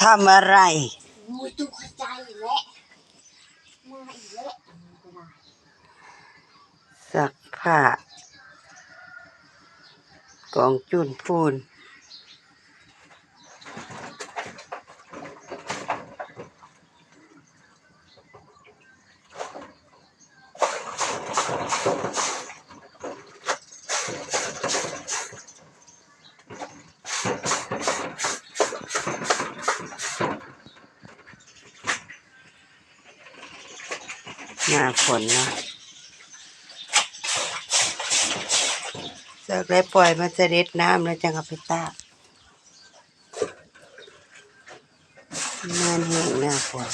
ທຳອະໄລ? ໂອ້ຍ ຕົກໃຈແຫຼະ ມາອີກແລ້ວ ອັນນີ້ກໍໄດ້ ຊັກຜ້າ ກອງຈູນຝຸ່ນ. ໜ້າຝົນເນາະ ຈັກໄດ້ປ່ອຍມາສະເດັດນ້ຳແລ້ວ ຈັ່ງເອົາໄປຕາກ. ງານແຫ້ງໜ້າຝົນ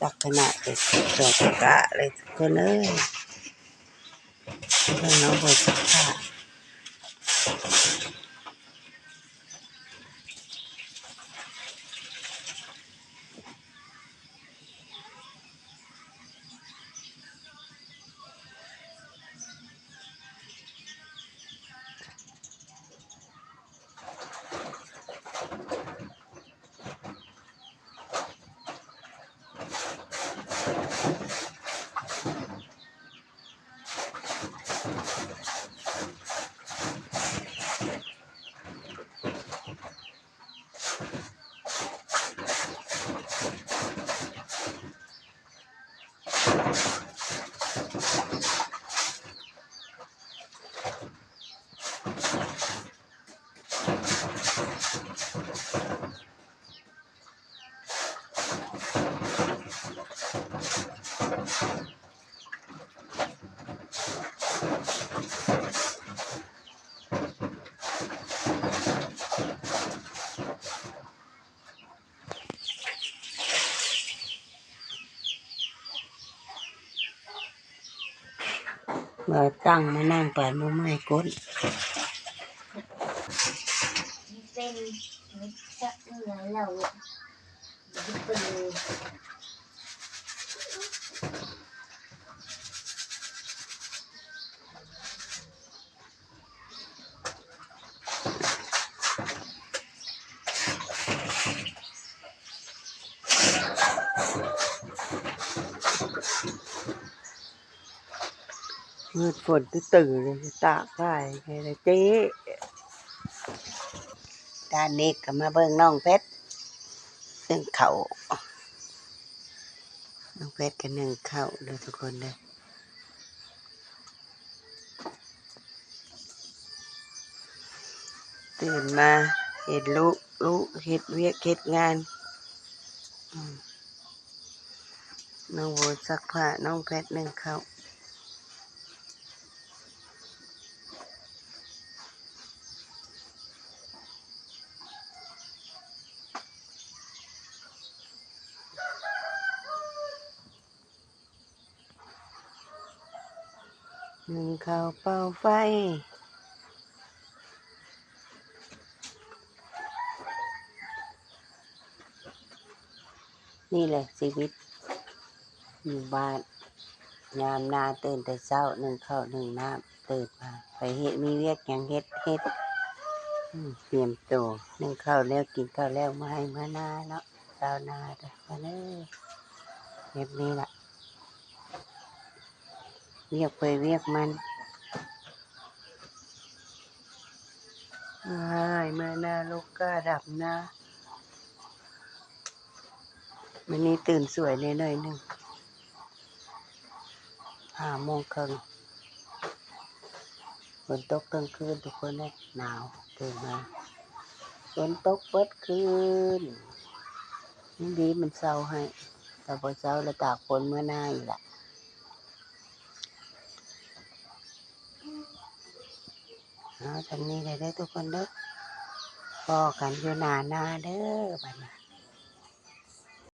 ລັກສະນະເປັນສອງກະເລີຍທຸກຄົນເອີຍ ເບິ່ງນ້ອງບົວຊັກຜ້າ. ມາຕັ້ງມານັ່ງປານບໍ່ເມື່ອຍກົ້ນ ເປັນຈັກເມື່ອຍແລ້ວ. ມືດຝົນຕື້ໆ ເລີຍ ຕາກໄວ້ໃຫ້ລະເຈ້. ດ້ານນີ້ກໍມາເບິ່ງນ້ອງແພັດ ໜຶ້ງເຂົ້າ ນ້ອງແພັດກໍໜຶ້ງເຂົ້າເດີທຸກຄົນເດີ. ຕື່ນມາເຫັນລູກ ລູກເຮັດວຽກເຮັດງານ ອືມ ນ້ອງໂວຊັກຜ້າ ນ້ອງແພັດໜຶ້ງເຂົ້າ. ໜຶ້ງເຂົ້າເປົ່າໄຟ. ນີ້ແຫຼະຊີວິດຢູ່ບ້ານ ຍາມນາຕື່ນແຕ່ເຊົ້າ ໜຶ້ງເຂົ້າໜຶ້ງນ້ຳ ຕື່ນມາ ໃຜເຮັດ ມີວຽກຫຍັງເຮັດ ເຮັດ ອືມ ຕຽມໂຕ ໜຶ້ງເຂົ້າແລ້ວ ກິນເຂົ້າແລ້ວ ເມືອໄຮ່ເມືອນາເນາະ ຊາວນາເດີ ມາເດີ ແບບນີ້ລະ ວຽກໃຜວຽກມັນ. ເມື່ອໄຮ່ເມືອນາ ລູກກ້າດຳນາ. ມື້ນີ້ຕື່ນສວຍແດ່ໜ້ອຍໜຶ່ງ ຫ້າໂມງເຄິ່ງ. ຝົນຕົກກາງຄືນທຸກຄົນເອີຍ ໜາວ ຕື່ນມາ ຝົນຕົກເບິດຄືນ. ຍັງດີມັນເຊົາໃຫ້ ຖ້າບໍ່ເຊົາລະຕາກຝົນເມືອນາອີກລະ. ເອົາ ສ່ຳນີ້ແຫຼະເດີທຸກຄົນເດີ ພໍ້ກັນຢູ່ໜ້ານາເດີ ບາດນີ້